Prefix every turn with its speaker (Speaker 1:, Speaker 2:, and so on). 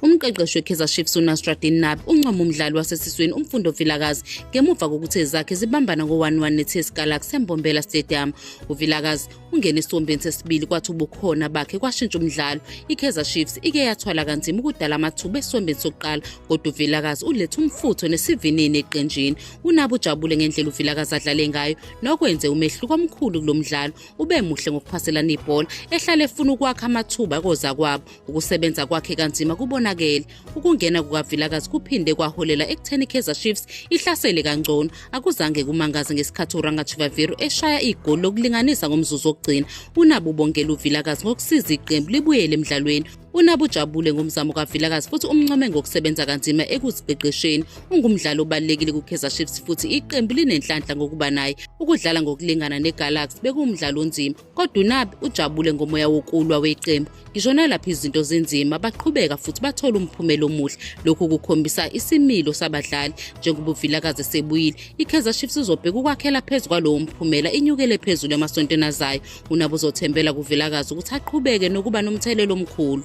Speaker 1: Umqeqeshi weKaizer Chiefs uNasruddin Nabi uncoma umdlali wasesiswini uMfundo Vilakazi ngemuva kokuthi ezakhe zibambana ngo-1-1 neTS Galaxy eMbombela Stadium. UVilakazi ungene esiwombeni sesibili kwathi ubukhona bakhe kwashintsha umdlalo. IKaizer Chiefs ike yathwala kanzima ukudala amathuba esiwombeni sokuqala kodwa uVilakazi ulethe umfutho nesivinini eqenjini. UNabi ujabule ngendlela uVilakazi adlale ngayo nokwenze umehluko omkhulu kulo mdlalo. Ube muhle ngokuphaselana ibhola ehlale efuna ukwakha amathuba kozakwabo. Ukusebenza kwakhe kanzima kubonakele. Ukungena kukaVilakazi kuphinde kwaholela ekutheni iKaizer Chiefs ihlasele kangcono. Akuzange kumangaze ngesikhathi uRanga Chivaviro eshaya igoli lokulinganisa ngomzuzu wokugcina. UNabi ubongela uVilakazi ngokusiza iqembu libuyele emdlalweni. UNabi ujabule ngomzamo kaVilakazi futhi umncome ngokusebenza kanzima ekuziqeqesheni. Ungumdlali obalulekile kuKaizer Chiefs futhi iqembu linenhlanhla ngokuba naye. Ukudlala ngokulingana neGalaxy bekuwumdlalo onzima. Kodwa uNabi ujabule ngomoya wokulwa weqembu. Ngisho nalapho izinto zinzima baqhubeka futhi bathola umphumela omuhle. Lokhu kukhombisa isimilo sabadlali njengoba uVilakazi esebuyile. IKaizer Chiefs izobheka ukwakhela phezu kwalowo mphumela inyukele phezulu emasontweni azayo. UNabi uzothembela kuVilakazi ukuthi aqhubeke nokuba nomthelela omkhulu.